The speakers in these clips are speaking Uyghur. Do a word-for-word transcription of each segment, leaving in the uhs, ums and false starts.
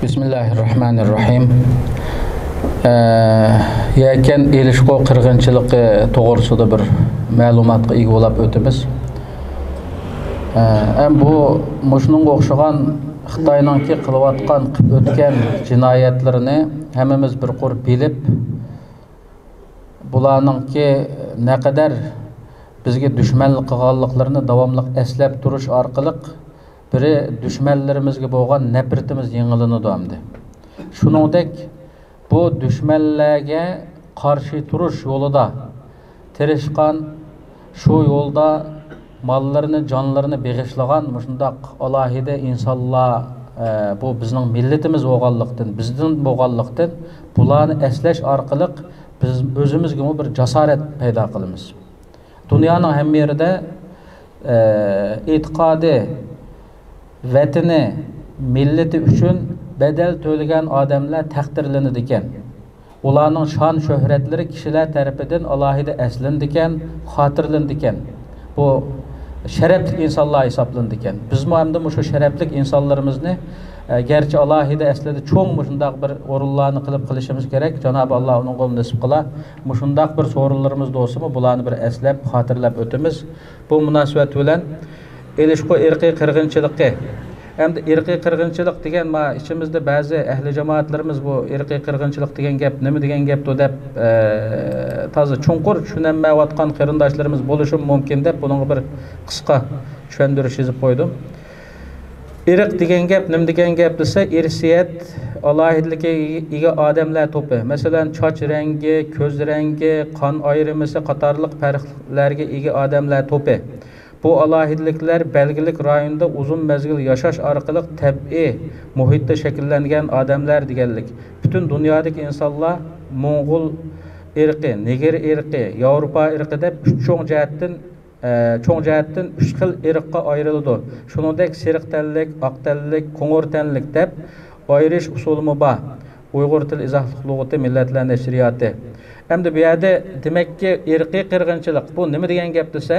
بىسمىللاھىررەھمانىررەھىم. ئە، يەكەن ئېلىشقۇ قىرغىنچىلىقى توغرىسىدا بىر مەلۇماتقا ئىگە بولاپ ئۆتىمىز. ئە، ھەم بۇ مۇشۇنىڭغا ئوخشىغان خىتاينىڭكى قىلىۋاتقان، قىلىپ ئۆتكەن جىنايەتلىرىنى ھەممىمىز بىر قۇر بىلىپ، بۇلارنىڭكى نەقەدەر بىزگە دۈشمەنلىك قىلغانلىقلىرىنى داۋاملىق ئەسلەپ تۇرۇش ئارقىلىق، بىرى، دۈشمەنلىرىمىزگە بولغان نەپرىتىمىز يېڭىلىنىدۇ ئەمدى. شۇنىڭدەك، بۇ دۈشمەنلەرگە قارشى تۇرۇش يولىدا تىرىشقان، شۇ يولدا ماللىرىنى، جانلىرىنى بېغىشلىغان مۇشۇنداق ئالاھىدە ئىنسانلار، ئە، بۇ بىزنىڭ مىللىتىمىز بولغانلىقتىن، بىزدىن بولغانلىقتىن، بۇلارنى ئەسلەش ئارقىلىق بىز ئۆزىمىزگىمۇ بىر جاسارەت پەيدا قىلىمىز. دۇنيانىڭ ھەممە يېرىدە، ئە، ئېتىقادى، ۋەتىنى، مىللىتى ئۈچۈن بەدەل تۆلىگەن ئادەملەر تەقدىرلىنىدىكەن. ئۇلارنىڭ شان-شۆھرەتلىرى كىشىلەر تەرىپىدىن ئالاھىدە ئەسلىنىدىكەن، خاتىرىلىنىدىكەن. بۇ شەرەپلىك ئىنسانلار ھېسابلىنىدىكەن. بىزمۇ ئەمدى مۇشۇ شەرەپلىك ئىنسانلىرىمىزنى، ئە، گەرچە ئالاھىدە ئەسلىدە چوڭ مۇشۇنداق بىر ئورۇنلارنى قىلىپ قىلىشىمىز كېرەك، جانابى ئاللا ئۇنىڭغا نېسىپ قىلا، مۇشۇنداق بىر سورۇنلىرىمىز بولسىمۇ، بۇلارنى بىر ئەسلەپ، خاتىرىلەپ ئۆتىمىز. بۇ مۇناسىۋەت بىلەن ئېلىشقۇ ئىرقىي قىرغىنچىلىقى. ئەمدى ئىرقىي قىرغىنچىلىق دېگەن، ما، ئىچىمىزدە بەزى ئەھلى جامائەتلىرىمىز بۇ ئىرقىي قىرغىنچىلىق دېگەن گەپ نېمە دېگەن گەپتۇ دەپ، ئە، تازا چوڭقۇر چۈشىنەلمەيۋاتقان قېرىنداشلىرىمىز بولۇشىمۇ مۇمكىن دەپ، بۇنىڭغا بىر قىسقا چۈشەندۈرۈش يېزىپ قويدۇم. ئىرق دېگەن گەپ نېمە دېگەن گەپ دېسە، ئىرسىيەت ئالاھىدىلىكىگە ئىگە ئادەملەر توپى. مەسىلەن، چاچ رەڭگى، كۆز رەڭگى، قان ئايرىمىسى قاتارلىق پەرقلەرگە ئىگە ئادەملەر توپى. بۇ ئالاھىدىلىكلەر بەلگىلىك رايوندا ئۇزۇن مەزگىل ياشاش ئارقىلىق تەبىئىي مۇھىتتا شەكىللەنگەن ئادەملەر دېگەنلىك. پۈتۈن دۇنيادىكى ئىنسانلار موڭغۇل ئىرقى، نېگىر ئىرقى، ياۋروپا ئىرقى دەپ ئۈچ چوڭ جەھەتتىن، ئە، چوڭ جەھەتتىن ئۈچ خىل ئىرققا ئايرىلىدۇ. شۇنىڭدەك سېرىق تەنلىك، ئاق تەنلىك، قوڭۇر تەنلىك دەپ ئايرىش ئۇسۇلىمۇ بار. ئۇيغۇر تىل ئىزاھلىق لۇغىتى، مىللەتلەر نەشرىياتى. ئەمدى بۇ يەردە دېمەككى ئىرقىي قىرغىنچىلىق، بۇ نېمە دېگەن گەپ دېسە،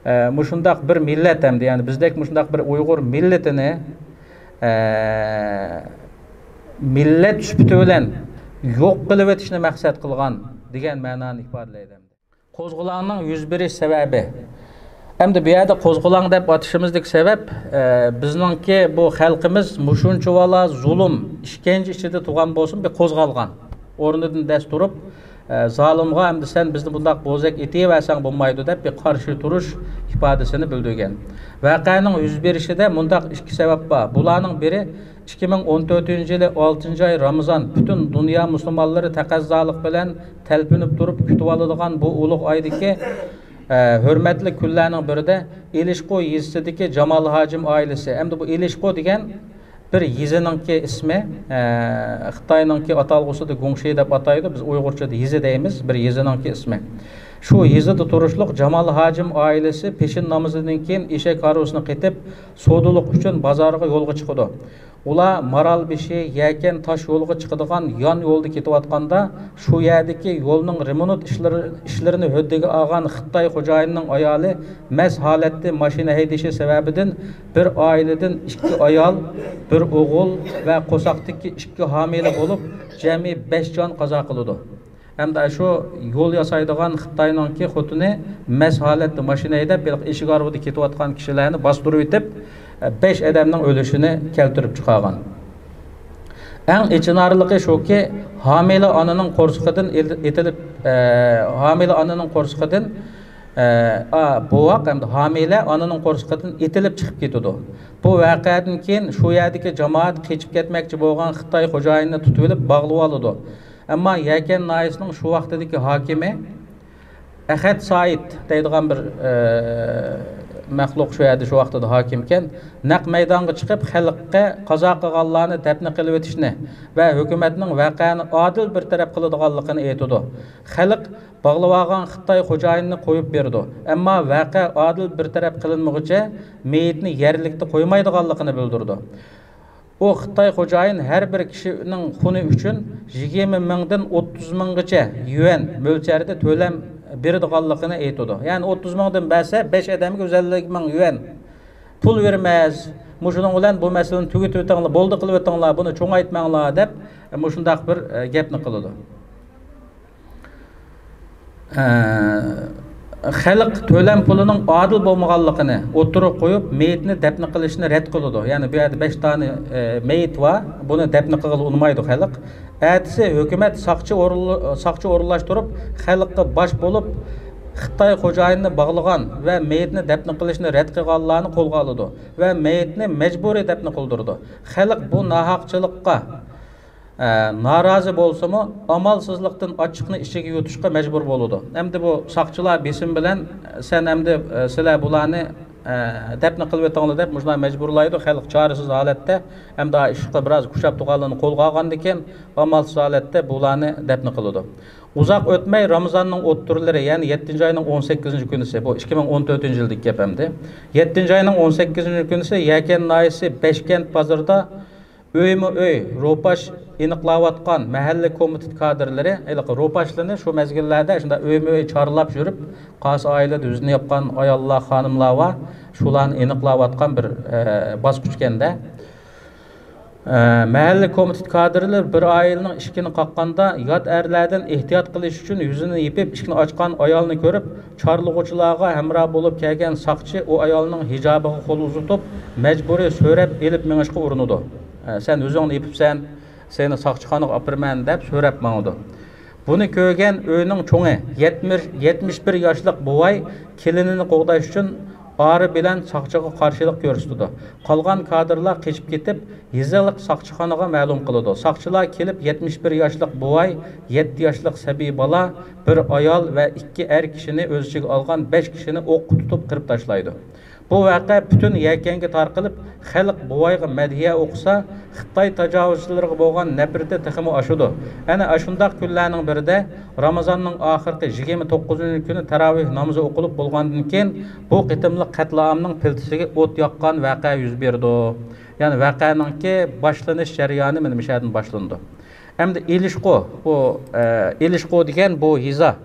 ئە، مۇشۇنداق بىر مىللەت ئەمدى، يەنى بىزدەك مۇشۇنداق بىر ئۇيغۇر مىللىتىنى، ئە، مىللەت سۈپىتى بىلەن يوق قىلىۋېتىشنى مەقسەت قىلغان دېگەن مەنانى ئىپادىلەيدۇ. قوزغىلاڭنىڭ يۈز بېرىش سەۋەبى. ئەمدى بۇ يەردە قوزغىلاڭ دەپ ئاتىشىمىزدىكى سەۋەب، ئە، بىزنىڭكى بۇ خەلقىمىز مۇشۇنچىۋالا زۇلۇم، ئىشكەنجە ئىچىدە تۇرغان بولسىمۇ، بىر قوزغالغان. ئورنىدىن دەس تۇرۇپ، ئە، زالىمغا، ئەمدى سەن بىزنى بۇنداق بوزەك ئېتىۋەرسەڭ بولمايدۇ دەپ، بىر قارشى تۇرۇش ئىپادىسىنى بىلدۈرگەن. ۋەقەنىڭ يۈز بېرىشىدە مۇنداق ئىككى سەۋەب بار. بۇلارنىڭ بىرى، ئىككى مىڭ ئون تۆتىنچى يىلى ئالتىنچى ئاي رامىزان، پۈتۈن دۇنيا مۇسۇلمانلىرى تەقەززالىق بىلەن تەلپۈنۈپ تۇرۇپ كۈتۈۋالىدىغان بۇ ئۇلۇغ ئايدىكى، ئە، ھۆرمەتلىك كۈنلەرنىڭ بىرىدە ئېلىشقۇ يېزىسىدىكى جامال ھاجىم ئائىلىسى، ئەمدى بۇ ئېلىشقۇ دېگەن بىر يېزىنىڭكى ئىسمى، ئە، خىتاينىڭكى ئاتالغۇسىدا گۇڭشى دەپ ئاتايدۇ، بىز ئۇيغۇرچىدا يېزا دەيمىز، بىر يېزىنىڭكى ئىسمى. شۇ يېزىدا تۇرۇشلۇق جامال ھاجىم ئائىلىسى پېشىن نامىزىدىن كېيىن ئېشەك ھارۋىسىنى قېتىپ، سودىلىق ئۈچۈن بازارغا يولغا چىقىدۇ. ئۇلار مارالبېشى، يەكەن تاش يولغا چىقىدىغان يان يولدا كېتىۋاتقاندا، شۇ يەردىكى يولنىڭ رېمونت ئىشلىرى، ئىشلىرىنى ھۆددىگە ئالغان خىتاي خوجايىنىنىڭ ئايالى مەست ھالەتتە ماشىنا ھەيدىشى سەۋەبىدىن بىر ئائىلىدىن ئىككى ئايال، بىر ئوغۇل ۋە قورساقتىكى ئىككى ھامىلە بولۇپ، جەمئىي بەش جان قازا قىلىدۇ. ھەمدە شۇ يول ياسايدىغان خىتاينىڭكى خوتۇنى مەست ھالەتتە ماشىنا ھەيدەپ، ھېلىقى ئېشەك ھارۋىدا كېتىۋاتقان كىشىلەرنى باستۇرۇۋېتىپ، بەش ئادەمنىڭ ئۆلۈشىنى كەلتۈرۈپ چىقارغان. ئەڭ ئېچىنارلىقى شۇكى، ھامىلە ئانىنىڭ قورسىقىدىن ئېل-، ئېتىلىپ، ئە، ھامىلە ئانىنىڭ قورسىقىدىن، ئە، ئا، بوۋاق ھەمدە ھامىلە ئانىنىڭ قورسىقىدىن ئېتىلىپ چىقىپ كېتىدۇ. بۇ ۋەقەدىن كېيىن شۇ يەردىكى جامائەت قېچىپ كەتمەكچى بولغان خىتاي خوجايىنىنى تۇتۇۋېلىپ باغلىۋالىدۇ. ئەمما يەكەن ناھىيەسىنىڭ شۇ ۋاقتىدىكى ھاكىمى ئەخەت سائىد دەيدىغان بىر، ئە، مەخلۇق شۇ يەردە شۇ ۋاقتىدا ھاكىمكەن، نەق مەيدانغا چىقىپ، خەلققە قازا قىلغانلارنى دەپنە قىلىۋېتىشنى ۋە ھۆكۈمەتنىڭ ۋەقەنى ئادىل بىر تەرەپ قىلىدىغانلىقىنى ئېيتىدۇ. خەلق باغلىۋالغان خىتاي خوجايىنىنى قويۇپ بېرىدۇ. ئەمما ۋەقە ئادىل بىر تەرەپ قىلىنمىغۇچە مېيىتنى يەرلىكتە قويمايدىغانلىقىنى بىلدۈرىدۇ. ئۇ خىتاي خوجايىن ھەر بىر كىشىنىڭ خۇنى ئۈچۈن يىگىرمە مىڭدىن ئوتتۇز مىڭغىچە يۈەن مۆلچەردە تۆلەم بېرىدىغانلىقىنى ئېيتىدۇ. يەنى ئوتتۇز مىڭدىن بەرسە، بەش ئادەمگە يۈز ئەللىك مىڭ يۈەن پۇل بېرىمىز. مۇشۇنىڭ بىلەن بۇ مەسىلىنى تۈگىتىۋېتىڭلار، بولدى قىلىۋېتىڭلار، بۇنى چوڭايتماڭلار دەپ، مۇشۇنداق بىر، ئە، گەپنى قىلىدۇ. ئە، خەلق تۆلەم پۇلىنىڭ ئادىل بولمىغانلىقىنى ئوتتۇرىغا قويۇپ، مېيىتنى دەپنە قىلىشنى رەت قىلىدۇ. يەنى بۇ يەردە بەش دانە، ئە، مېيىت بار، بۇنى دەپنە قىلغىلى ئۇنىمايدۇ خەلق. ئەتىسى ھۆكۈمەت ساقچى ئورۇنلا-، ساقچى ئورۇنلاشتۇرۇپ، خەلققە باش بولۇپ، خىتاي خوجايىنىنى باغلىغان ۋە مېيىتنى دەپنە قىلىشنى رەت قىلغانلارنى قولغا ئالىدۇ ۋە مېيىتنى مەجبۇرىي دەپنە قىلدۇرىدۇ. خەلق بۇ ناھەقچىلىققا، ئە، نارازى بولسىمۇ، ئامالسىزلىقتىن ئاچچىقنى ئىچىگە يۇتۇشقا مەجبۇر بولىدۇ. ئەمدى بۇ ساقچىلار بېسىم بىلەن، سەن ئەمدى، ئە، سىلەر بۇلارنى، ئە، دەپنە قىلىۋېتىڭلار دەپ مۇشۇنداق مەجبۇرلايدۇ. خەلق چارىسىز ھالەتتە، ئەمدى ئىشقا بىراز كۇشاپ تۇرغانلىرىنى قولغا ئالغاندىكىن، ئامالسىز ھالەتتە بۇلارنى دەپنە قىلىدۇ. ئۇزاق ئۆتمەي رامىزاننىڭ ئوتتۇرىلىرى، يەنى يەتتىنچى ئاينىڭ ئون سەككىزىنچى كۈنىسى، بۇ ئىككى مىڭ ئون تۆتىنچى يىلدىكى گەپ ئەمدى. يەتتىنچى ئاينىڭ ئون سەككىزىنچى كۈنىسى يەكەن ناھىيەسى بەشكەنت بازىرىدا ئۆيمۇ ئۆي روپاش ئېنىقلاۋاتقان مەھەللە كومىتېت كادىرلىرى، ھېلىقى روپاشلىرىنى شۇ مەزگىللەردە شۇنداق ئۆيمۇ ئۆي چارلاپ يۈرۈپ، قايسى ئائىلىدە يۈزىنى ياپقان ئاياللار، خانىملار بار، شۇلارنى ئېنىقلاۋاتقان بىر، ئە، باسقۇچكەندە. ئە، مەھەللە كومىتېت كادىرلىرى بىر ئائىلىنىڭ ئىشىكىنى قاققاندا، يات ئەرلەردىن ئېھتىيات قىلىش ئۈچۈن يۈزىنى يېپىپ، ئىشىكنى ئاچقان ئايالنى كۆرۈپ، چارلىغۇچىلارغا ھەمراھ بولۇپ كەلگەن ساقچى ئۇ ئايالنىڭ ھىجابىغا قول ئۇزىتىپ، مەجبۇرىي سۆرەپ ئېلىپ مېڭىشقا ئۇرۇنىدۇ. ئە، سەن ئۆزۈڭنى يېپىپسەن، سېنى ساقچىخانىغا ئاپىرىمەن دەپ سۆرەپ ماڭىدۇ. بۇنى كۆرگەن ئۆينىڭ چوڭى، يەتمىش، يەتمىش بىر ياشلىق بوۋاي كېلىنىنى قوغداش ئۈچۈن ئارا بىلەن ساقچىغا قارشىلىق كۆرسىتىدۇ. قالغان كادىرلار قېچىپ كېتىپ، يېزىلىق ساقچىخانىغا مەلۇم قىلىدۇ. ساقچىلار كېلىپ، يەتمىش بىر ياشلىق بوۋاي، يەتتە ياشلىق سەبىي بالا، بىر ئايال ۋە ئىككى ئەر كىشىنى ئۆز ئىچىگە ئالغان بەش كىشىنى ئوققا تۇتۇپ قىرىپ تاشلايدۇ. بۇ ۋەقە پۈتۈن يەكەنگە تارقىلىپ، خەلق بوۋايغا مەدھىيە ئوقۇسا، خىتاي تاجاۋۇزچىلىرىغا بولغان نەپرىتى تېخىمۇ ئاشىدۇ. ئەنە ئاشۇنداق كۈنلەرنىڭ بىرىدە، رامىزاننىڭ ئاخىرقى يىگىرمە توققۇزىنچى كۈنى تاراۋىھ نامىزى ئوقۇلۇپ بولغاندىن كېيىن، بۇ قېتىملىق قەتلىئامنىڭ پىلتىسىگە ئوت ياققان ۋەقە يۈز بېرىدۇ. يەنى ۋەقەنىڭكى باشلىنىش جەريانى مانا مۇشۇ يەردىن باشلىنىدۇ. ئەمدى ئېلىشقۇ، بۇ، ئە، ئېلىشقۇ دېگەن بۇ يېزا.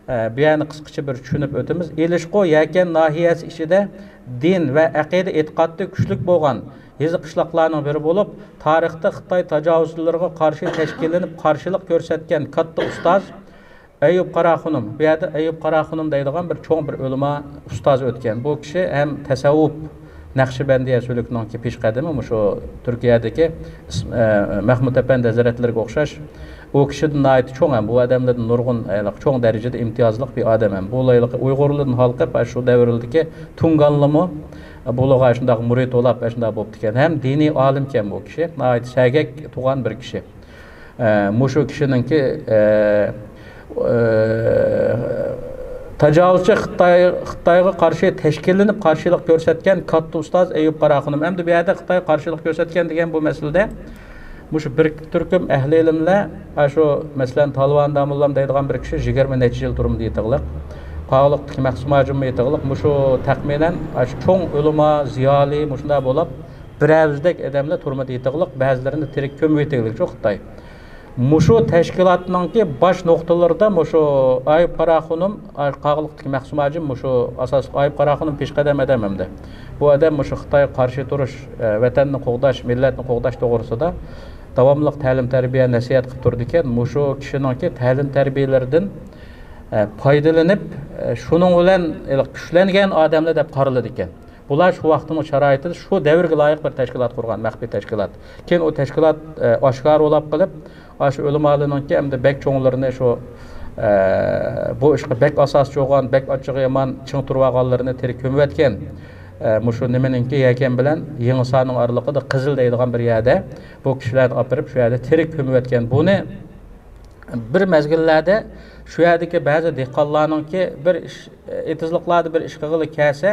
ئە، بۇ يەرنى قىسقىچە بىر چۈشىنىپ ئۆتىمىز. ئېلىشقۇ يەكەن ناھىيەسى ئىچىدە دىن ۋە ئەقىدە ئېتىقادتا كۈچلۈك بولغان يېزا قىشلاقلارنىڭ بىرى بولۇپ، تارىختا خىتاي تاجاۋۇزچىلىرىغا قارشى تەشكىللىنىپ قارشىلىق كۆرسەتكەن كاتتا ئۇستاز ئەييۇب قاراخۇنۇم. بۇ يەردە ئەييۇب قاراخۇنۇم دەيدىغان بىر چوڭ بىر ئۆلىما ئۇستاز ئۆتكەن. بۇ كىشى ھەم تەسەۋۋۇپ نەقشىبەندىيە سۈلۈكىنىڭكى پېشقەدىمى، مۇشۇ تۈركىيەدىكى ئىس-، ئە، مەھمۇد ئەپەندى ھەزرەتلىرىگە ئوخشاش. ئۇ كىشىدىن ناھايىتى چوڭ ھەم بۇ ئادەملەردىن نۇرغۇن، ھېلىقى چوڭ دەرىجىدە ئىمتىيازلىق بىر ئادەم ھەم. بۇ ھېلىقى ئۇيغۇرلاردىن ھالقىپ، ئاشۇ دەۋرلىدىكى تۇڭگانلىمۇ بۇلارغا شۇنداق مۇرىت بولاپ، شۇنداق بوپتىكەن. ھەم دىنىي ئالىمكەن بۇ كىشى. ناھايىتى سەگەك تۇغان بىر كىشى. ئە، مۇشۇ كىشىنىڭكى، ئە، ئە، تاجاۋۇزچى خىتاي، خىتايغا قارشى تەشكىللىنىپ قارشىلىق كۆرسەتكەن كاتتا ئۇستاز ئەييۇب قاراخۇنۇم. ئەمدى بۇ يەردە خىتايغا قارشىلىق كۆرسەتكەن دېگەن بۇ مەسىلىدە مۇشۇ بىر تۈركۈم ئەھلى ئىلىملەر، ئاشۇ، مەسىلەن، تالىۋان داموللام دەيدىغان بىر كىشى يىگىرمە نەچچە يىل تۇرمىدى يېتىقلىق. قاغىلىقتىكى مەخسۇم ھاجىممۇ يېتىقلىق. مۇشۇ تەخمىنەن ئاشۇ چوڭ ئۆلىما، زىيالىي مۇشۇنداق بولاپ، بىر ئەۋزىدەك ئادەملەر تۈرمىدە يېتىغلىق، بەزىلىرىنى تىرىك كۆمۈۋېتىگلىكچۇ خىتاي. مۇشۇ تەشكىلاتنىڭكى باش نۇقتىلىرىدا مۇشۇ ئايۇپ قاراخۇنۇم، ئا، قاغىلىقتىكى مەخسۇم ھاجىم مۇشۇ ئاساسلىق ئايۇپ قاراخۇنۇم پېشقەدەم ئادەم ئەمدى. بۇ ئادەم مۇشۇ خىتايغا قارشى تۇرۇش، ئە، ۋەتەننى قوغداش، مىللەتنى قوغداش توغرىسىدا داۋاملىق تەلىم-تەربىيە، نەسىھەت قىلىپ تۇرىدىكەن. مۇشۇ كىشىنىڭكى تەلىم-تەربىيەلىرىدىن، ئە، پايدىلىنىپ، ئە، شۇنىڭ بىلەن، ئە، كۈچلەنگەن ئادەملەر دەپ قارىلىدىكەن. بۇلار شۇ ۋاقىتنىڭ شارائىتىدا شۇ دەۋرگە لايىق بىر تەشكىلات قۇرغان، مەخپىي تەشكىلات. كېيىن ئۇ تەشكىلات، ئە، ئاشكارا بولاپ قېلىپ، ئاشۇ ئۆلىمالىرىنىڭكى ئەمدى بەك چوڭلىرىنى شۇ، ئە، بۇ ئىشقا بەك ئاساسچى بولغان، بەك ئاچچىقى يامان چىڭ تۇرۇۋالغانلىرىنى تىرىك كۆمۈۋەتكەن. ئە، مۇشۇ نېمىنىڭكى يەكەن بىلەن يېڭىسارنىڭ ئارىلىقىدا قىزىل دەيدىغان بىر يەردە بۇ كىشىلەرنى ئاپىرىپ شۇ يەردە تىرىك كۆمۈۋەتكەن. بۇنى بىر مەزگىللەردە شۇ يەردىكى بەزى دېھقانلارنىڭكى بىر ئىش، ئېتىزلىقلاردا بىر ئىش قىلغىلى كەلسە،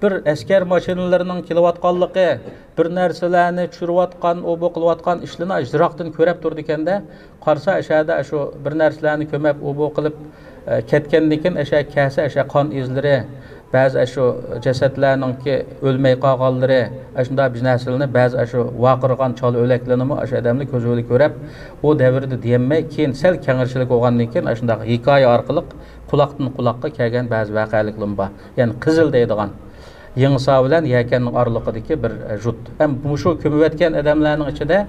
بىر ئەسكەر ماشىنىلىرىنىڭ كېلىۋاتقانلىقى، بىر نەرسىلەرنى چۈشۈرۈۋاتقان، ئۇ بۇ قىلىۋاتقان ئىشلىرىنى يىراقتىن كۆرەپ تۇرىدىكەندە، قارىسا ئەشەدە شۇ بىر نەرسىلەرنى كۆمەپ، ئۇ بۇ قىلىپ، ئە، كەتكەندىن كېيىن ئەشە كەلسە ئەشە قان ئىزلىرى، بەزى ئاشۇ جەسەتلەرنىڭكى ئۆلمەي قالغانلىرى، ئاشۇنداق بىر نەرسىلەرنى، بەزى ئاشۇ ۋارقىرىغان چالا ئۆلەكلىرىنىمۇ ئاشۇ ئادەملەر كۆزى بىلەن كۆرۈپ، ئۇ دەۋردە دېيەلمەي، كېيىن سەل كەڭرىشلىك بولغاندىن كېيىن، ئاشۇنداق ھېكايە ئارقىلىق قۇلاقتىن قۇلاققا كەلگەن بەزى ۋەقەلىكلىرىمۇ بار. يەنى قىزىل دەيدىغان، يىڭسا بىلەن يەكەننىڭ ئارىلىقىدىكى بىر، ئە، جۇت. ھەم مۇشۇ كۆمۈۋەتكەن ئادەملەرنىڭ ئىچىدە،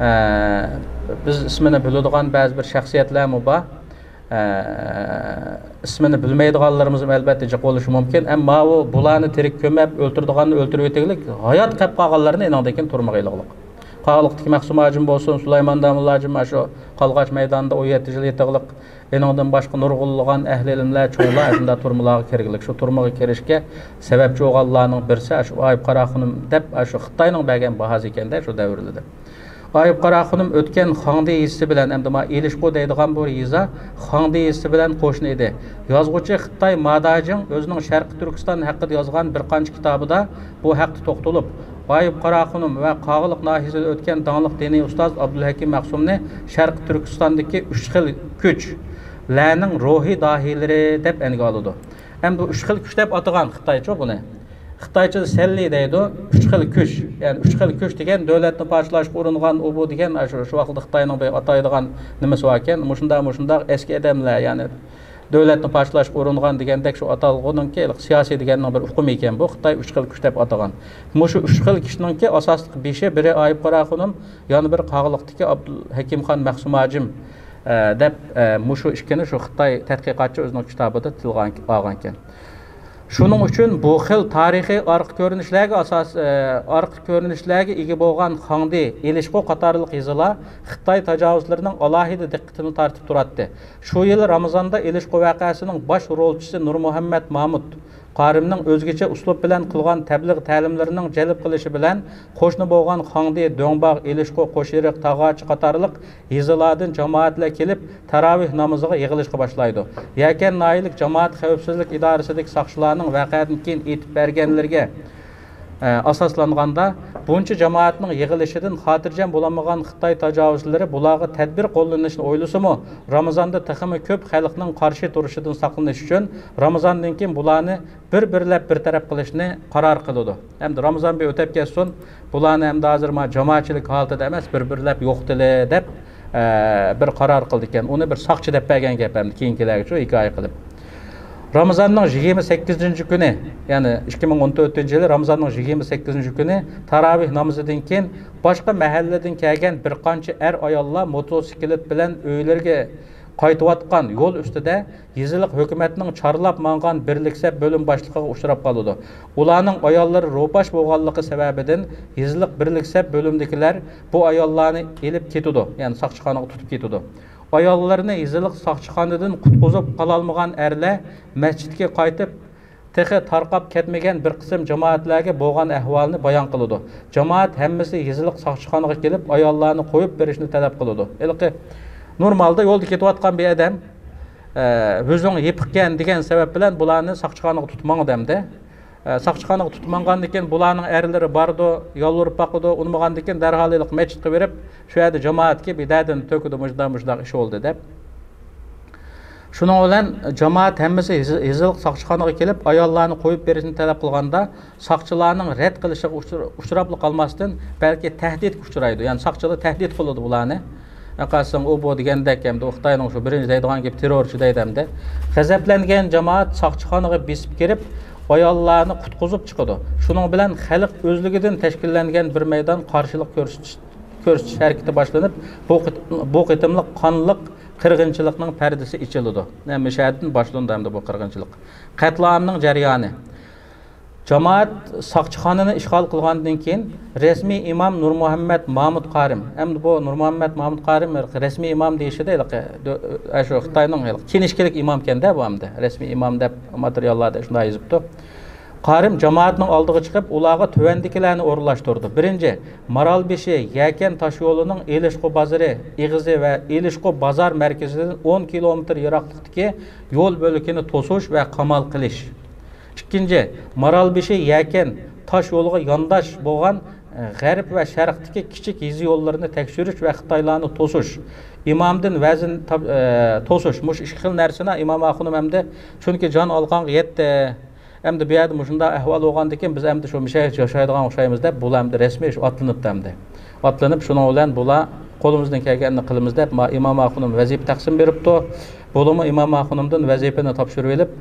ئە، بىز ئىسمىنى بىلىدىغان بەزى بىر شەخسىيەتلەرمۇ بار. ئە، ئىسمىنى بىلمەيدىغانلىرىمىزمۇ ئەلۋەتتە جىق بولۇشى مۇمكىن. ئەمما ماۋۇ بۇلارنى تىرىك كۆمۈپ، ئۆلتۈرىدىغاننى ئۆلتۈرۈۋېتىگلىك، ھايات قېلىپ قالغانلارنى ئېنىڭدىن كېيىن تۈرمىگە ئېلىغلىق. قاغىلىقتىكى مەخسۇم ھاجىم بولسۇن، سۇلايمان داموللا ھاجىم، ئاشۇ قالغاچ مەيدانىدا ئون يەتتە يىل يېتىغلىق. ئېنىڭدىن باشقا نۇرغۇنلىغان ئەھلى ئىلىملەر، چوڭلار ئاشۇنداق تۈرمىلارغا كىرگلىك. شۇ تۈرمىگە كىرىشكە سەۋەبچى بولغانلارنىڭ بىرسى ئاشۇ ئايۇپ قاراخۇنۇم دەپ، ئاشۇ خىتاينىڭ بەرگەن باھاسى ئىكەندە شۇ دەۋرلىدە. ئايۇپ قاراخۇنۇم ئۆتكەن خاڭدى يېزىسى بىلەن، ئەمدى ما ئېلىشقۇ دەيدىغان بۇ يېزا خاڭدى يېزىسى بىلەن قوشنا ئىدى. يازغۇچى خىتاي ماداجىڭ ئۆزىنىڭ شەرقىي تۈركىستان ھەققىدە يازغان بىر قانچە كىتابىدا بۇ ھەقتە توختىلىپ، ئايۇپ قاراخۇنۇم ۋە قاغىلىق ناھىيەسىدە ئۆتكەن داڭلىق دىنىي ئۇستاز ئابدۇلھەكىم مەخسۇمنى شەرقىي تۈركىستاندىكى ئۈچ خىل كۈچلەرنىڭ روھىي داھىيلىرى دەپ ئەنگە ئالىدۇ. ئەمدى ئۈچ خىل كۈچ دەپ ئاتىغان خىتايچە بۇنى. خىتايچىدا سەنلى دەيدۇ، ئۈچ خىل كۈچ. يەنى ئۈچ خىل كۈچ دېگەن دۆلەتنى پارچىلاشقا ئۇرۇنغان ئۇ بۇ دېگەن، شۇ، شۇ ۋاقىتتا خىتاينىڭ بىر ئاتايدىغان نېمىسى باركەن. مۇشۇنداق، مۇشۇنداق ئەسكى ئادەملەر، يەنى دۆلەتنى پارچىلاشقا ئۇرۇنغان دېگەندەك شۇ ئاتالغۇنىڭكى سىياسىي دېگەننىڭ بىر ئۇقۇمى ئىكەن بۇ، خىتاي ئۈچ خىل كۈچ دەپ ئاتىغان. مۇشۇ ئۈچ خىل كۈچنىڭكى ئاساسلىق بېشى، بىرى ئايۇپ قاراخۇنۇم، يەنە بىرى قاغىلىقتىكى ئابدۇلھەكىمخان مەخسۇم ھاجىم، ئە، دەپ، ئە، مۇشۇ ئىككىنى شۇ خىتاي تەتقىقاتچى ئۆزىنىڭ كىتابىدا تىلغا ئالغانىكەن. شۇنىڭ ئۈچۈن بۇ خىل تارىخىي ئارقا كۆرۈنۈشلەرگە ئاساس، ئە، ئارقا كۆرۈنۈشلەرگە ئىگە بولغان خاڭدى، ئېلىشقۇ قاتارلىق يېزىلار خىتاي تاجاۋۇزچىلىرىنىڭ ئالاھىدە دىققىتىنى تارتىپ تۇراتتى. شۇ يىل رامىزاندا ئېلىشقۇ ۋەقەسىنىڭ باش رولچىسى نۇرمۇھەممەت مامۇت قارىمنىڭ ئۆزگىچە ئۇسلۇب بىلەن قىلغان تەبلىغ تەلىملىرىنىڭ جەلپ قىلىشى بىلەن، قوشنا بولغان خاڭدى، دۆڭباغ، ئېلىشقۇ، قوشئېرىق، تاغاچى قاتارلىق يېزىلاردىن جامائەتلەر كېلىپ، تاراۋىھ نامىزىغا يىغىلىشقا باشلايدۇ. يەكەن ناھىيەلىك جامائەت خەۋپسىزلىك ئىدارىسىدىكى ساقچىلارنىڭ ۋەقەدىن كېيىن ئېيتىپ بەرگەنلىرىگە، ئە، ئاساسلانغاندا، بۇنچە جامائەتنىڭ يىغىلىشىدىن خاتىرجەم بولالمىغان خىتاي تاجاۋۇزچىلىرى بۇلارغا تەدبىر قوللىنىشنى ئويلىسىمۇ، رامىزاندا تېخىمۇ كۆپ خەلقنىڭ قارشى تۇرۇشىدىن ساقلىنىش ئۈچۈن، رامىزاندىن كېيىن بۇلارنى بىر-بىرلەپ بىر تەرەپ قىلىشنى قارار قىلىدۇ. ئەمدى رامىزان بىر ئۆتەپ كەتسۇن، بۇلارنى ئەمدى ھازىر ما جامائەتچىلىك ھالىتىدە ئەمەس، بىر-بىرلەپ يوقىتىلى دەپ، ئە، بىر قارار قىلىدىكەن. ئۇنى بىر ساقچى دەپ بەرگەن گەپ ئەمدى كېيىنكىلەرگىچۇ ھېكايە قىلىپ. رامىزاننىڭ يىگىرمە سەككىزىنچى كۈنى، يەنى ئىككى مىڭ ئون تۆتىنچى يىلى رامىزاننىڭ يىگىرمە سەككىزىنچى كۈنى تاراۋىھ نامىزىدىن كېيىن باشقا مەھەللىدىن كەلگەن بىر قانچە ئەر-ئاياللار موتوسىكلىت بىلەن ئۆيلىرىگە قايتىۋاتقان يول ئۈستىدە يېزىلىق ھۆكۈمەتنىڭ چارلاپ ماڭغان بىرلىك سەپ بۆلۈم باشلىقىغا ئۇچراپ قالىدۇ. ئۇلارنىڭ ئاياللىرى روپاش بولغانلىقى سەۋەبىدىن، يېزىلىق بىرلىك سەپ بۆلۈمىدىكىلەر بۇ ئاياللارنى ئېلىپ كېتىدۇ، يەنى ساقچىخانىغا تۇتۇپ كېتىدۇ. ئاياللىرىنى يېزىلىق ساقچىخانىدىن قۇتقۇزۇپ قالالمىغان ئەرلەر مەسچىتكە قايتىپ، تېخى تارقاپ كەتمىگەن بىر قىسىم جامائەتلەرگە بولغان ئەھۋالنى بايان قىلىدۇ. جامائەت ھەممىسى يېزىلىق ساقچىخانىغا كېلىپ، ئاياللارنى قويۇپ بېرىشنى تەلەپ قىلىدۇ. ھېلىقى نورمالدا يولدا كېتىۋاتقان بىر ئادەم، ئە، «ئۆزۈڭ يېپىقكەن» دېگەن سەۋەب بىلەن بۇلارنى ساقچىخانىغا تۇتماڭ دەمدى. ئە، ساقچىخانىغا تۇتماڭغاندىن كېيىن بۇلارنىڭ ئەرلىرى بارىدۇ، يالۋۇرۇپ باقىدۇ، ئۇنىمىغاندىن كېيىن دەرھال ھېلىقى مەسچىتقا بېرىپ، شۇ يەردە جامائەتكە بىر دەردىنى تۆكىدۇ، مۇشۇنداق، مۇشۇنداق ئىش بولدى دەپ. شۇنىڭ بىلەن جامائەت ھەممىسى يېزىلىق ساقچىخانىغا كېلىپ، ئاياللارنى قويۇپ بېرىشنى تەلەپ قىلغاندا، ساقچىلارنىڭ رەت قىلىشىغا ئۇچر-، ئۇچراپلا قالماستىن، بەلكى تەھدىتكە ئۇچرايدۇ. يەنى ساقچىلار تەھدىت قىلىدۇ بۇلارنى. قارىساڭ، ئۇ بۇ دېگەندەك، ئەمدى خىتاينىڭ شۇ بىرىنچى دەيدىغان گېپى تېررورچى دەيدۇ ئەمدى. غەزەپلەنگەن جامائەت ساقچىخانىغا بېسىپ كىرىپ، ئاياللارنى قۇتقۇزۇپ چىقىدۇ. شۇنىڭ بىلەن خەلق ئۆزلۈكىدىن تەشكىللەنگەن بىر مەيدان قارشىلىق كۆرسىتىش، كۆرسىتىش ھەرىكىتى باشلىنىپ، بۇ قېت-، بۇ قېتىملىق قانلىق قىرغىنچىلىقنىڭ پەردىسى ئېچىلىدۇ. ھەممە شەھەردىن باشلىنىدۇ ئەمدى بۇ قىرغىنچىلىق. قەتلىئامنىڭ جەريانى. جامائەت ساقچىخانىنى ئىشغال قىلغاندىن كېيىن، رەسمىي ئىمام نۇرمۇھەممەت مامۇت قارىم، ئەمدى بۇ نۇرمۇھەممەت مامۇت قارىم رەسمىي ئىمام دېيىشىدە ھېلىقى، دۆ-، ئە، شۇ خىتاينىڭ ھېلىقى كىنىشكىلىك ئىمامكەن-دە بۇ ئەمدى. رەسمىي ئىمام دەپ ماتېرىياللاردا شۇنداق يېزىپتۇ. قارىم جامائەتنىڭ ئالدىغا چىقىپ، ئۇلارغا تۆۋەندىكىلەرنى ئورۇنلاشتۇرىدۇ. بىرىنچى، مارالبېشى يەكەن تاشيولىنىڭ ئېلىشقۇ بازىرى ئېغىزى ۋە ئېلىشقۇ بازار مەركىزىدىن ئون كىلومېتىر يىراقلىقتىكى يول بۆلىكىنى توسۇش ۋە قامال قىلىش. ئىككىنچى، مارالبېشى يەكەن تاش يولىغا يانداش بولغان، ئە، غەرب ۋە شەرقتىكى كىچىك يېزا يوللىرىنى تەكشۈرۈش ۋە خىتايلارنى توسۇش. ئىمامدىن ۋەزىن تاپ-، ئە، توسۇش. مۇشۇ ئىككى خىل نەرسىنى ئىمام ئاخۇنۇم ئەمدى، چۈنكى جان ئالقانغا يەتتى. ئەمدى بۇ يەردە مۇشۇنداق ئەھۋال بولغاندىكىن، بىز ئەمدى شۇ مىشەگە ياشايدىغان ئوخشايمىز دەپ، بۇلار ئەمدى رەسمىي شۇ ئاتلىنىپتۇ ئەمدى. ئاتلىنىپ، شۇنىڭ بىلەن بۇلار قولىمىزدىن كەلگەننى قىلىمىز دەپ، ما-، ئىمام ئاخۇنۇم ۋەزىپە تەقسىم بېرىپتۇ. بۇلىمۇ ئىمام ئاخۇنۇمدىن ۋەزىپىنى تاپشۇرۇۋېلىپ،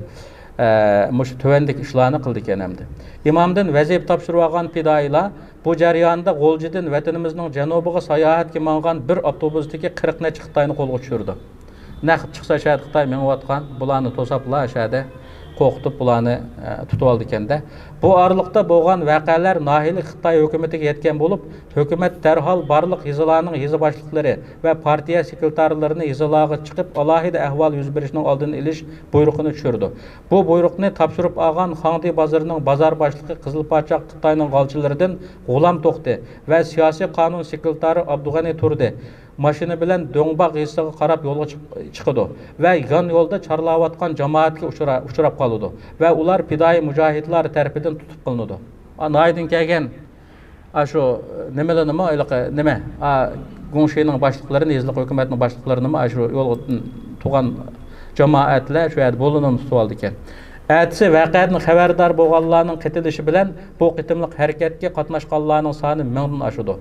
ئە، مۇشۇ تۆۋەندىكى ئىشلارنى قىلىدىكەن ئەمدى. ئىمامدىن ۋەزىپە تاپشۇرۇۋالغان پىدائىيلار بۇ جەرياندا غۇلجىدىن ۋەتىنىمىزنىڭ جەنۇبىغا ساياھەتكە ماڭغان بىر ئاپتوبۇستىكى قىرىق نەچچە خىتاينى قولغا چۈشۈرىدۇ. نەق چىقسا شايەت خىتاي مېڭىۋاتقان، بۇلارنى توساپلا شەدە قورقۇتۇپ بۇلارنى، ئە، تۇتۇۋالىدىكەندە. بۇ ئارىلىقتا بولغان ۋەقەلەر ناھىيىلىك خىتاي ھۆكۈمىتىگە يەتكەن بولۇپ، ھۆكۈمەت دەرھال بارلىق يېزىلارنىڭ يېزا باشلىقلىرى ۋە پارتىيە سېكرېتارلىرىنى يېزىلارغا چىقىپ، ئالاھىدە ئەھۋال يۈز بېرىشنىڭ ئالدىنى ئېلىش بۇيرۇقىنى چۈشۈرىدۇ. بۇ بۇيرۇقنى تاپشۇرۇپ ئالغان خاڭدى بازىرىنىڭ بازار باشلىقى قىزىل پاچاق خىتاينىڭ غالچىلىرىدىن غۇلام توختى ۋە سىياسىي قانۇن سېكرېتارى ئابدۇغېنى تۇردى ماشىنا بىلەن دۆڭباغ يېزىسىغا قاراپ يولغا چىق-، چىقىدۇ ۋە يان يولدا چارلاۋاتقان جامائەتكە ئۇچرا-، ئۇچراپ قالىدۇ ۋە ئۇلار پىدائىي مۇجاھىدلار تەرىپىدىن تۇتۇپ قىلىنىدۇ. ئا، ناھىيىدىن كەلگەن ئاشۇ نېمىلىرىنىمۇ، ھېلىقى نېمە، ئا، گۇڭشىنىڭ باشلىقلىرىنى، يېزىلىق ھۆكۈمەتنىڭ باشلىقلىرىنىمۇ ئاشۇ يولغا تۇغان جامائەتلەر شۇ يەردە بولۇنۇپ تۇتۇۋالىدىكەن. ئەتىسى ۋەقەدىن خەۋەردار بولغانلارنىڭ قېتىلىشى بىلەن بۇ قېتىملىق ھەرىكەتكە قاتناشقانلارنىڭ سانى مىڭدىن ئاشىدۇ.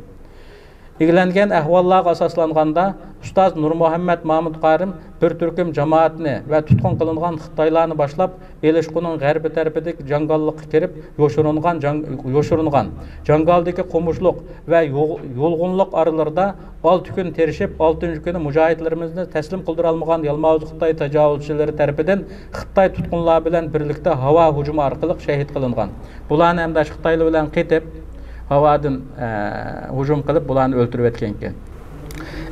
ئىگىلەنگەن ئەھۋاللارغا ئاساسلانغاندا، ئۇستاز نۇرمۇھەممەت مامۇت قارىم بىر تۈركۈم جامائەتنى ۋە تۇتقۇن قىلىنغان خىتايلارنى باشلاپ، ئېلىشقۇنىڭ غەربىي تەرىپىدىكى جاڭگاللىققا كىرىپ، يوشۇرۇنغان جاڭ-، يوشۇرۇنغان. جاڭگالدىكى قومۇشلۇق ۋە يۇغ-، يۇلغۇنلۇق ئارىلىرىدا ئالتە كۈن تىرىشىپ، ئالتىنچى كۈنى مۇجاھىدلىرىمىزنى تەسلىم قىلدۇرالمىغان يالماۋۇز خىتاي تاجاۋۇزچىلىرى تەرىپىدىن خىتاي تۇتقۇنلار بىلەن بىرلىكتە ھاۋا ھۇجۇمى ئارقىلىق شەھىد قىلىنغان. بۇلارنى ئەمدى شۇ خىتايلار بىلەن قېتىپ، ھاۋادىن، ئە، ھۇجۇم قىلىپ، بۇلارنى ئۆلتۈرۈۋەتكەنىكەن.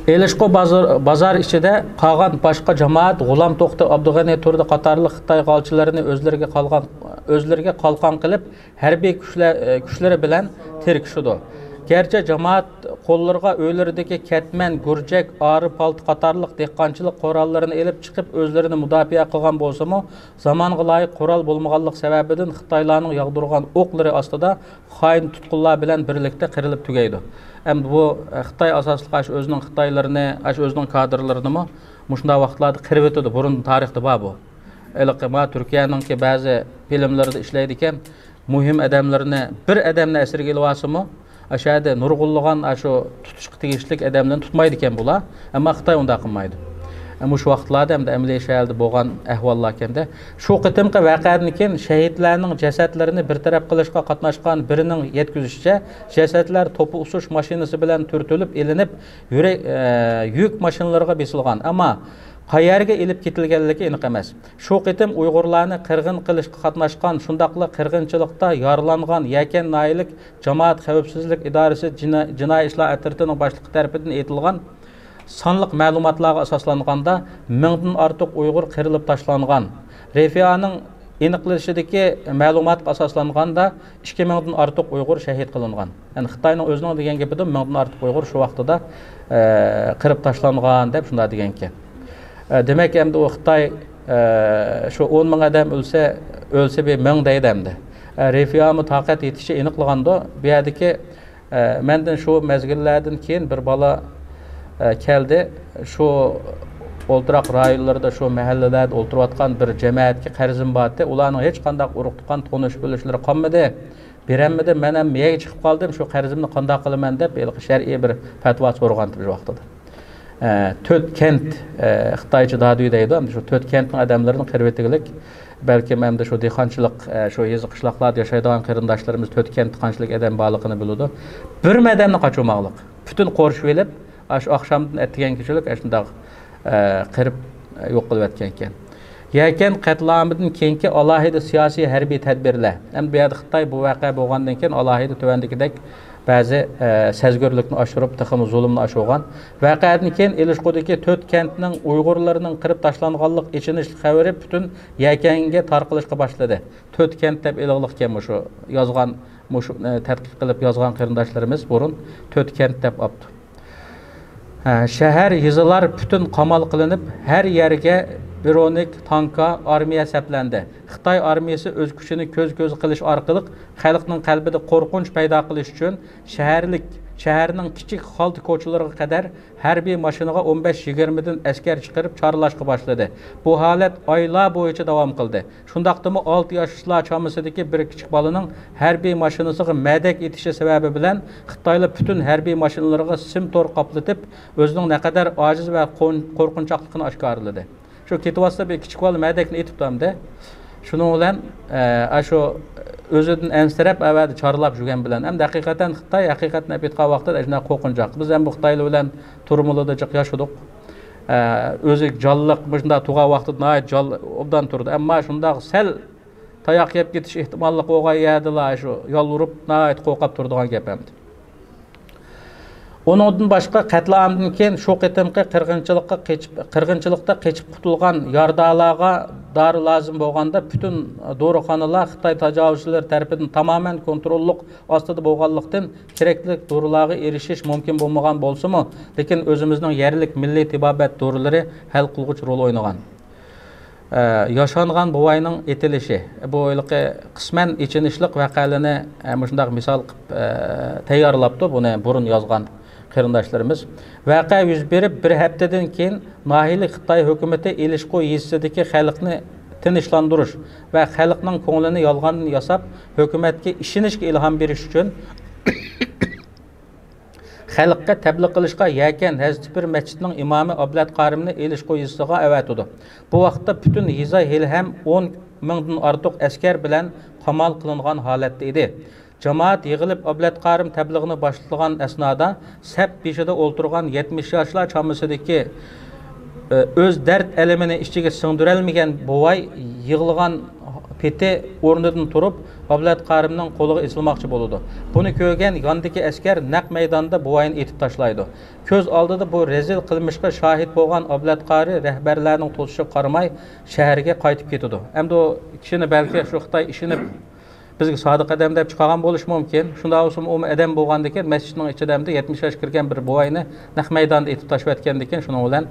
ئېلىشقۇ بازار، بازار ئىچىدە قالغان باشقا جامائەت غۇلام توختى، ئابدۇغېنى تۇردى قاتارلىق خىتاي غالچىلىرىنى ئۆزلىرىگە قالغان، ئۆزلىرىگە قالقان قىلىپ، ھەربىي كۈچلە-، ئە، كۈچلىرى بىلەن تىركىشىدۇ. گەرچە جامائەت قوللىرىغا ئۆيلىرىدىكى كەتمەن، گۈرجەك، ئارا پالتا قاتارلىق دېھقانچىلىق قوراللىرىنى ئېلىپ چىقىپ، ئۆزلىرىنى مۇداپىئە قىلغان بولسىمۇ، زامانغا لايىق قورال بولمىغانلىق سەۋەبىدىن خىتايلارنىڭ ياغدۇرغان ئوقلىرى ئاستىدا خائىن تۇتقۇنلار بىلەن بىرلىكتە قىرىلىپ تۈگەيدۇ. ئەمدى بۇ، ئە، خىتاي ئاساسلىق ئاشۇ ئۆزىنىڭ خىتايلىرىنى، ئاشۇ ئۆزىنىڭ كادىرلىرىنىمۇ مۇشۇنداق ۋاقىتلاردا قىرىۋېتىدۇ. بۇرۇن تارىختا بار بۇ. ھېلىقى ما تۈركىيەنىڭكى بەزى فىلىملىرىدا ئىشلەيدىكەن، مۇھىم ئادەملىرىنى، بىر ئادەمنى ئەسىرگە ئېلىۋالسىمۇ، ئاشۇ يەردە نۇرغۇنلىغان ئاشۇ تۇتۇشقا تېگىشلىك ئادەملەرنى تۇتمايدىكەن بۇلار. ئەمما خىتاي ئۇنداق قىلمايدۇ. مۇشۇ ۋاقىتلاردا ئەمدى ئەمەلىي شەھەردە بولغان ئەھۋاللاركەندە، شۇ قېتىمقى ۋەقەدىن كېيىن شەھىدلەرنىڭ جەسەتلىرىنى بىر تەرەپ قىلىشقا قاتناشقان بىرىنىڭ يەتكۈزۈشىچە، جەسەتلەر توپا ئۇسۇش ماشىنىسى بىلەن تۈرتۈلۈپ ئېلىنىپ، يۈرەك، ئە، يۈك ماشىنىلىرىغا بېسىلغان. ئەمما قەيەرگە ئېلىپ كېتىلگەنلىكى ئېنىق ئەمەس. شۇ قېتىم ئۇيغۇرلارنى قىرغىن قىلىشقا قاتناشقان، شۇنداقلا قىرغىنچىلىقتا يارىلانغان يەكەن ناھىيەلىك جامائەت خەۋپسىزلىك ئىدارىسى جىنا-، جىنايى ئىشلار ئەترىتىنىڭ باشلىقى تەرىپىدىن ئېيتىلغان سانلىق مەلۇماتلارغا ئاساسلانغاندا، مىڭدىن ئارتۇق ئۇيغۇر قىرىلىپ تاشلانغان. رەفىئانىڭ ئېنىقلىشىدىكى مەلۇماتقا ئاساسلانغاندا، ئىككى مىڭدىن ئارتۇق ئۇيغۇر شەھىد قىلىنغان. يەنى خىتاينىڭ ئۆزىنىڭ دېگەن گېپىدە مىڭدىن ئارتۇق ئۇيغۇر شۇ ۋاقتىدا، ئە، قىرىپ تاشلانغان دەپ شۇنداق دېگەنكەن. ئە، دېمەك، ئەمدى ئۇ خىتاي، ئە، شۇ ئون مىڭ ئادەم ئۆلسە، ئۆلسە بىر مىڭ دەيدۇ ئەمدى. ئە، رەفىئامۇ تاقەت يېتىشىچە ئېنىقلىغاندۇ. بۇ يەردىكى، ئە، مەندىن شۇ مەزگىللەردىن كېيىن بىر بالا، ئە، كەلدى. شۇ ئولتۇراق رايونلىرىدا، شۇ مەھەللىلەردە ئولتۇرۇۋاتقان بىر جەمەتكە قەرزىم بارتى. ئۇلارنىڭ ھېچقانداق ئۇرۇق-تۇغقان، تونۇش-بىلىشلىرى قالمىدى. بېرەلمىدىم، مەن ھەم يەرگە چىقىپ قالدىم، شۇ قەرزىمنى قانداق قىلىمەن دەپ، ھېلىقى شەرئىي بىر پەتىۋا سورىغانتىم شۇ ۋاقتىدا. ئە، تۆت كەنت، ئە، خىتايچە دادۈي دەيدۇ، ئەمدى شۇ تۆت كەنتنىڭ ئادەملىرىنى قىرىۋېتىگلىك، بەلكىم ئەمدى شۇ دېھقانچىلىق، ئە، شۇ يېزا قىشلاقلاردا ياشايدىغان قېرىنداشلىرىمىز تۆت كەنتتە قانچىلىك ئادەم بارلىقىنى بىلىدۇ. بىرمۇ ئادەمنى قاچۇرماغلىق. پۈتۈن قورشىۋېلىپ، ئاشۇ ئاخشامدىن ئەتىگەنگىچىلىك ئاشۇنداق، ئە، قىرىپ، ئە، يوق قىلىۋەتكەنىكەن. يەكەن قەتلىئامىدىن كېيىنكى ئالاھىدە سىياسىي ھەربىي تەدبىرلەر. ئەمدى بۇ يەردە خىتاي بۇ ۋەقە بولغاندىن كېيىن ئالاھىدە تۆۋەندىكىدەك بەزى، ئە، سەزگۈرلۈكنى ئاشۇرۇپ، تېخىمۇ زۇلۇمنى ئاشۇرغان. ۋەقەدىن كېيىن ئېلىشقۇدىكى تۆت كەنتنىڭ ئۇيغۇرلىرىنىڭ قىرىپ تاشلانغانلىق ئېچىنىشلىق خەۋىرى پۈتۈن يەكەنگە تارقىلىشقا باشلىدى. تۆت كەنت دەپ ئېلىغلىقكەن مۇشۇ يازغان، مۇشۇ، ئە، تەتقىق قىلىپ يازغان قېرىنداشلىرىمىز بۇرۇن تۆت كەنت دەپ ئاپتۇ. ھە، شەھەر، يېزىلار پۈتۈن قامال قىلىنىپ، ھەر يەرگە برونېك، تانكا، ئارمىيە سەپلەندى. خىتاي ئارمىيىسى ئۆز كۈچىنى كۆز-كۆز قىلىش ئارقىلىق خەلقنىڭ قەلبىدە قورقۇنچ پەيدا قىلىش ئۈچۈن شەھەرلىك، شەھەرنىڭ كىچىك خالتا كوچىلىرىغا قەدەر ھەربىي ماشىنىغا ئون بەش يىگىرمىدىن ئەسكەر چىقىرىپ چارلاشقا باشلىدى. بۇ ھالەت ئايلار بويىچە داۋام قىلدى. شۇنداقتىمۇ ئالتە ياشلار چامىسىدىكى بىر كىچىك بالىنىڭ ھەربىي ماشىنىسىغا مەدەك ئېتىشى سەۋەبى بىلەن خىتايلار پۈتۈن ھەربىي ماشىنىلىرىغا سىم تور قاپلىتىپ، ئۆزىنىڭ نەقەدەر ئاجىز ۋە قون-، قورقۇنچاقلىقىنى ئاشكارىلىدى. شۇ كېتىۋاتسا، بىر كىچىك بالا مەدەكنى ئېتىپتۇ ئەمدى. شۇنىڭ بىلەن، ئە، ئاشۇ ئۆزىدىن ئەنسىرەپ، ئەۋەدە چارلاپ يۈرگەن بىلەن، ئەمدى ھەقىقەتەن خىتاي، ھەقىقەتنى ئېيتقان ۋاقىتتا شۇنداق قورقۇنچاق. بىز ھەم بۇ خىتايلار بىلەن تۈرمىلەردە جىق ياشىدۇق. ئە، ئۆزى جانلىق، مۇشۇنداق تۇرغان ۋاقتىدا ناھايىتى جان ئوبدان تۇرىدۇ. ئەمما شۇنداق سەل تاياق يەپ كېتىش ئېھتىماللىقى بولغان يەردىلا شۇ يالۋۇرۇپ، ناھايىتى قورقۇپ تۇرىدىغان گەپ ئەمدى. ئۇنىڭدىن باشقا، قەتلىئامدىن كېيىن شۇ قېتىمقى قىرغىنچىلىققا قېچىپ، قىرغىنچىلىقتا قېچىپ قۇتۇلغان يارىدارلارغا دارى لازىم بولغاندا، پۈتۈن دورىخانىلار خىتاي تاجاۋۇزچىلىرى تەرىپىدىن تامامەن كونتروللۇق ئاستىدا بولغانلىقتىن، كېرەكلىك دورىلارغا ئېرىشىش مۇمكىن بولمىغان بولسىمۇ، لېكىن ئۆزىمىزنىڭ يەرلىك مىللىي تېبابەت دورىلىرى ھەل قىلغۇچ رول ئوينىغان. ئە، ياشانغان بوۋاينىڭ ئېتىلىشى. بۇ ھېلىقى قىسمەن ئېچىنىشلىق ۋەقەلىرىنى، ئە، مۇشۇنداق مىسال قىلىپ، ئە، تەييارلاپتۇ، بۇنى بۇرۇن يازغان قېرىنداشلىرىمىز. ۋەقە يۈز بېرىپ بىر ھەپتىدىن كېيىن، ناھىيەلىك خىتاي ھۆكۈمىتى ئېلىشقۇ يېزىسىدىكى خەلقنى تىنچلاندۇرۇش ۋە خەلقنىڭ كۆڭلىنى يالغاندىن ياساپ، ھۆكۈمەتكە ئىشىنىشكە ئىلھام بېرىش ئۈچۈن، خەلققە تەبلىغ قىلىشقا يەكەن ھەزرىتى پىر مەسچىتىنىڭ ئىمامى ئابلەت قارىمنى ئېلىشقۇ يېزىسىغا ئەۋەتىدۇ. بۇ ۋاقىتتا پۈتۈن يېزا ھېلىھەم ئون مىڭدىن ئارتۇق ئەسكەر بىلەن قامال قىلىنغان ھالەتتە ئىدى. جامائەت يىغىلىپ، ئابلەت قارىم تەبلىغنى باشلىغان ئەسنادا، سەپ بېشىدا ئولتۇرغان يەتمىش ياشلار چامىسىدىكى ئۆز دەرد ئەلىمىنى ئىچىگە سىڭدۈرەلمىگەن بوۋاي يىغلىغان پېتى ئورنىدىن تۇرۇپ، ئابلەت قارىمنىڭ قولىغا ئېسىلماقچى بولىدۇ. بۇنى كۆرگەن ياندىكى ئەسكەر نەق مەيداندا بوۋاينى ئېتىپ تاشلايدۇ. كۆز ئالدىدا بۇ رەزىل قىلمىشقا شاھىت بولغان ئابلەت قارى رەھبەرلەرنىڭ توسۇشىغا قارىماي، شەھەرگە قايتىپ كېتىدۇ. ئەمدى ئۇ كىشىنى بەلكى شۇ خىتاي ئىشىنىپ، بىزگە سادىق ئادەم دەپ چىقارغان بولۇشى مۇمكىن. شۇنداق بولسىمۇ، ئۇمۇ ئادەم بولغاندىكىن، مەسچىتنىڭ ئىچىدە ئەمدى يەتمىش ياش كىرگەن بىر بوۋاينى نەق مەيداندا ئېتىپ تاشلىۋەتكەندىكىن، شۇنىڭ بىلەن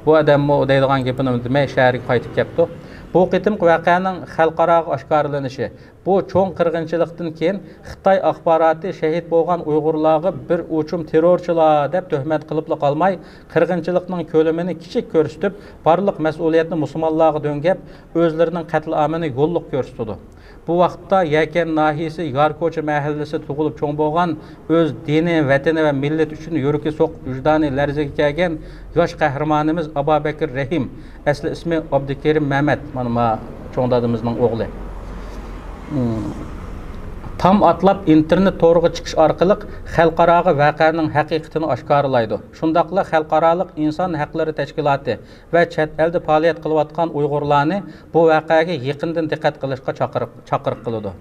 بۇ ئادەممۇ دەيدىغان گېپىنى دېمەي، شەھەرگە قايتىپ كەپتۇ. بۇ قېتىمقى ۋەقەنىڭ خەلقئاراغا ئاشكارىلىنىشى، بۇ چوڭ قىرغىنچىلىقتىن كېيىن خىتاي ئاخباراتى شېھىت بولغان ئۇيغۇرلارغا بىر ئوچۇم تېررورچىلار دەپ تۆھمەت قىلىپلا قالماي، قىرغىنچىلىقنىڭ كۆلىمىنى كىچىك كۆرسىتىپ، بارلىق مەسئۇلىيەتنى مۇسۇلمانلارغا دۆڭگەپ، ئۆزلىرىنىڭ قەتلىئامىنى يوللۇق كۆرسىتىدۇ. بۇ ۋاقىتتا يەكەن ناھىيەسى ياركوچا مەھەللىسىدە تۇغۇلۇپ چوڭ بولغان، ئۆز دىنى، ۋەتىنى ۋە مىللىتى ئۈچۈن يۈرىكى سوقۇپ، ۋىجدانى لەرزىگە كەلگەن ياش قەھرىمانىمىز ئابابەكىر رەھىم، ئەسلى ئىسمى ئابدۇكېرىم مەمەت، مانا ما چوڭ دادىمىزنىڭ ئوغلى. تام ئاتلاپ ئىنتېرنېت تورىغا چىقىش ئارقىلىق خەلقئاراغا ۋەقەنىڭ ھەقىقىتىنى ئاشكارىلايدۇ. شۇنداقلا خەلقئارالىق ئىنسان ھەقلىرى تەشكىلاتى ۋە چەت ئەلدە پائالىيەت قىلىۋاتقان ئۇيغۇرلارنى بۇ ۋەقەگە يېقىندىن دىققەت قىلىشقا چاقىرىق، چاقىرىق قىلىدۇ.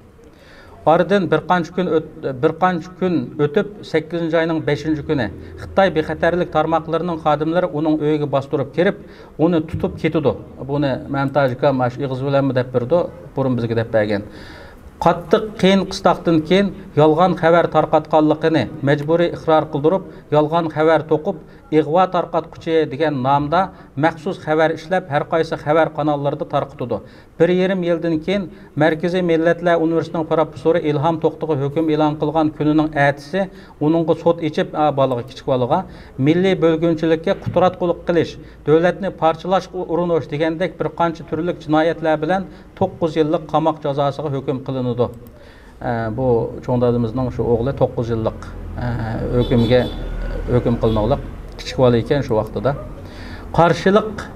ئارىدىن بىر قانچە كۈن ئۆت-، بىر قانچە كۈن ئۆتۈپ، سەككىزىنچى ئاينىڭ بەشىنچى كۈنى خىتاي بىخەتەرلىك تارماقلىرىنىڭ خادىملىرى ئۇنىڭ ئۆيىگە باستۇرۇپ كىرىپ، ئۇنى تۇتۇپ كېتىدۇ. بۇنى مەمتاج ئاكام ئاشۇ ئېغىز بىلەنمۇ دەپ بېرىدۇ، بۇرۇن بىزگە دەپ بەرگەن. قاتتىق قىيىن قىستاقتىن كېيىن يالغان خەۋەر تارقاتقانلىقىنى مەجبۇرىي ئىقرار قىلدۇرۇپ، يالغان خەۋەر توقۇپ، ئىغۋا تارقاتقۇچى دېگەن نامدا مەخسۇس خەۋەر ئىشلەپ، ھەر قايسى خەۋەر قاناللىرىدا تارقىتىدۇ. بىر يېرىم يىلدىن كېيىن، مەركىزىي مىللەتلەر ئۇنىۋېرسىتېتىنىڭ پروفېسسورى ئىلھام توختىغا ھۆكۈم ئېلان قىلغان كۈنىنىڭ ئەتىسى ئۇنىڭغا سوت ئېچىپ، ئا، بالىغا، كىچىك بالىغا مىللىي بۆلگۈنچىلىككە قۇتراتقۇلۇق قىلىش، دۆلەتنى پارچىلاشقا ئۇرۇنۇش دېگەندەك بىر قانچە تۈرلۈك جىنايەتلەر بىلەن توققۇز يىللىق قاماق جازاسىغا ھۆكۈم قىلىنىدۇ. ئە، بۇ چوڭ دادىمىزنىڭ شۇ ئوغلى توققۇز يىللىق، ئە، ھۆكۈمگە، ھۆكۈم قىلىنغۇلۇق كىچىك بالا ئىكەن شۇ ۋاقتىدا. قارشىلىق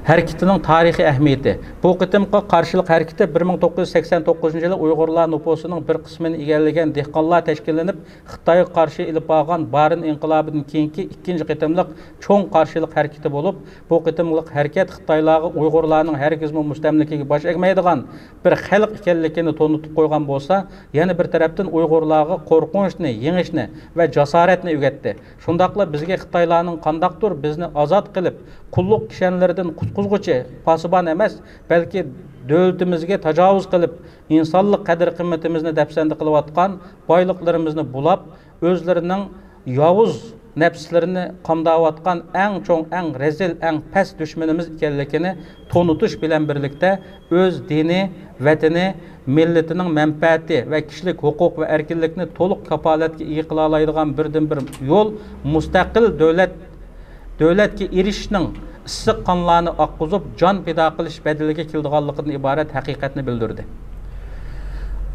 ھەرىكىتىنىڭ تارىخىي ئەھمىيىتى. بۇ قېتىمقى قارشىلىق ھەرىكىتى بىر مىڭ توققۇز يۈز سەكسەن توققۇزىنچى يىلى ئۇيغۇرلار نوپۇسىنىڭ بىر قىسمىنى ئىگىلىگەن دېھقانلار تەشكىللىنىپ، خىتايغا قارشى ئېلىپ بارغان بارىن ئىنقىلابىدىن كېيىنكى ئىككىنچى قېتىملىق چوڭ قارشىلىق ھەرىكىتى بولۇپ، بۇ قېتىملىق ھەرىكەت خىتايلارغا ئۇيغۇرلارنىڭ ھەرگىزمۇ مۇستەملىكىگە باش ئەگمەيدىغان بىر خەلق ئىكەنلىكىنى تونۇتۇپ قويغان بولسا، يەنە بىر تەرەپتىن ئۇيغۇرلارغا قورقۇنچنى يېڭىشنى ۋە جاسارەتنى ئۆگەتتى. شۇنداقلا بىزگە خىتايلارنىڭ قانداقتۇر بىزنى ئازاد قىلىپ، قۇللۇق كىشەنلىرىدىن قۇتقۇزغۇچى پاسىبان ئەمەس، بەلكى دۆلىتىمىزگە تاجاۋۇز قىلىپ، ئىنسانلىق قەدىر-قىممىتىمىزنى دەپسەندە قىلىۋاتقان، بايلىقلىرىمىزنى بۇلاپ، ئۆزلىرىنىڭ ياۋۇز نەپسلىرىنى قامداۋاتقان ئەڭ چوڭ، ئەڭ رەزىل، ئەڭ پەس دۈشمىنىمىز ئىكەنلىكىنى تونۇتۇش بىلەن بىرلىكتە، ئۆز دىنى، ۋەتىنى، مىللىتىنىڭ مەنپەئەتى ۋە كىشىلىك ھوقۇق ۋە ئەركىنلىكنى تولۇق كاپالەتكە ئىگە قىلالايدىغان بىردىنبىر يول مۇستەقىل دۆلەت، دۆلەتكە ئېرىشىشنىڭ ئىسسىق قانلارنى ئاققۇزۇپ، جان پىدا قىلىش بەدىلىگە كېلىدىغانلىقىدىن ئىبارەت ھەقىقەتنى بىلدۈردى.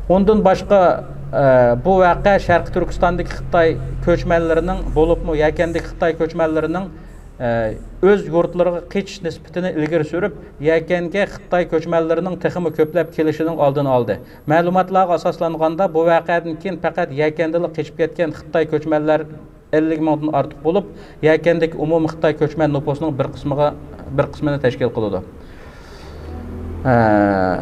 ئۇندىن باشقا، ئە، بۇ ۋەقە شەرقىي تۈركىستاندىكى خىتاي كۆچمەنلىرىنىڭ، بولۇپمۇ يەكەندىكى خىتاي كۆچمەنلىرىنىڭ ئۆز يۇرتلىرىغا قېچىش نىسبىتىنى ئىلگىرى سۈرۈپ، يەكەنگە خىتاي كۆچمەنلىرىنىڭ تېخىمۇ كۆپلەپ كېلىشىنىڭ ئالدىنى ئالدى. مەلۇماتلارغا ئاساسلانغاندا، بۇ ۋەقەدىن كېيىن پەقەت يەكەندىلا قېچىپ كەتكەن خىتاي كۆچمەنلەر ئەللىك مىڭدىن ئارتۇق بولۇپ، يەكەندىكى ئومۇمىي خىتاي كۆچمەن نوپۇسىنىڭ بىر قىسمىغا، بىر قىسمىنى تەشكىل قىلىدۇ. ئە،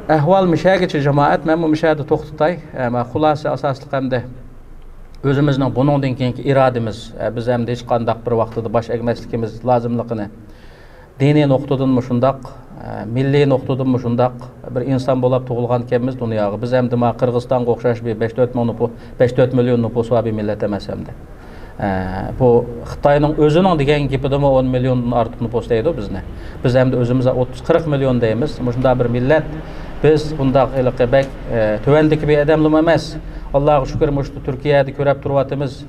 ئەھۋال مۇشەگىچە جامائەت، مەنمۇ مۇشەدە توختىتاي. ئە، مە-، خۇلاسە ئاساسلىق ھەمدە ئۆزىمىزنىڭ بۇنىڭدىن كېيىنكى ئىرادىمىز، ئە، بىز ھەمدە ھېچقانداق بىر ۋاقتىدا باش ئەگمەسلىكىمىز لازىملىقىنى دىنىي نۇقتىدىنمۇ شۇنداق، ئە، مىللىي نۇقتىدىنمۇ شۇنداق، بىر ئىنسان بولاپ تۇغۇلغانكەنمىز دۇنياغا. بىز ھەمدە ما قىرغىزىستانغا ئوخشاش بىر بەش تۆت مىڭ نوپۇ-، بەش تۆت مىليون نوپۇسى بار بىر مىللەت ئەمەس ھەمدە. ئە، بۇ خىتاينىڭ ئۆزىنىڭ دېگەن گېپىدىمۇ ئون مىليوندىن ئارتۇق نوپۇس دەيدۇ بىزنى. بىز ئەمدى ئۆزىمىز ئوتتۇز قىرىق مىليون دەيمىز. مۇشۇنداق بىر مىللەت، بىز بۇنداق ھېلىقى بەك، ئە، تۆۋەندىكى بىر ئادەملىمۇ ئەمەس. ئاللاغا شۈكۈر، مۇشۇ تۈركىيەدە كۆرۈپ تۇرۇۋاتىمىز.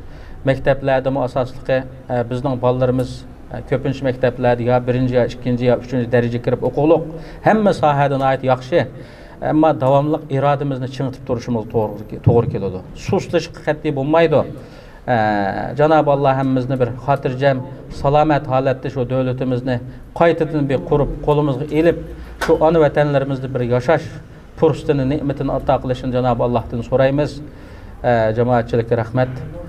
مەكتەپلەردىمۇ ئاساسلىقى، ئە، بىزنىڭ بالىلىرىمىز، ئە، كۆپىنچە مەكتەپلەردە يا بىرىنچى، يا ئىككىنچى، يا ئۈچىنچى دەرىجىگە كىرىپ ئوقۇغلۇق. ھەممە ساھەدە ناھايىتى ياخشى. ئەمما داۋاملىق ئىرادىمىزنى چىڭىتىپ تۇرۇشىمىز توغرا، توغرا كېلىدۇ. سۇسلىشىشقا قەتئىي بولمايدۇ. ئە، جانابى ئاللا ھەممىمىزنى بىر خاتىرجەم، سالامەت ھالەتتە شۇ دۆلىتىمىزنى قايتىدىن بىر قۇرۇپ، قولىمىزغا ئېلىپ، شۇ ئانا ۋەتەنلىرىمىزدە بىر ياشاش پۇرسىتىنى، نېمىتىنى ئاتا قىلىشىنى جانابى ئاللاھتىن سورايمىز. ئە، جامائەتچىلىككە رەھمەت.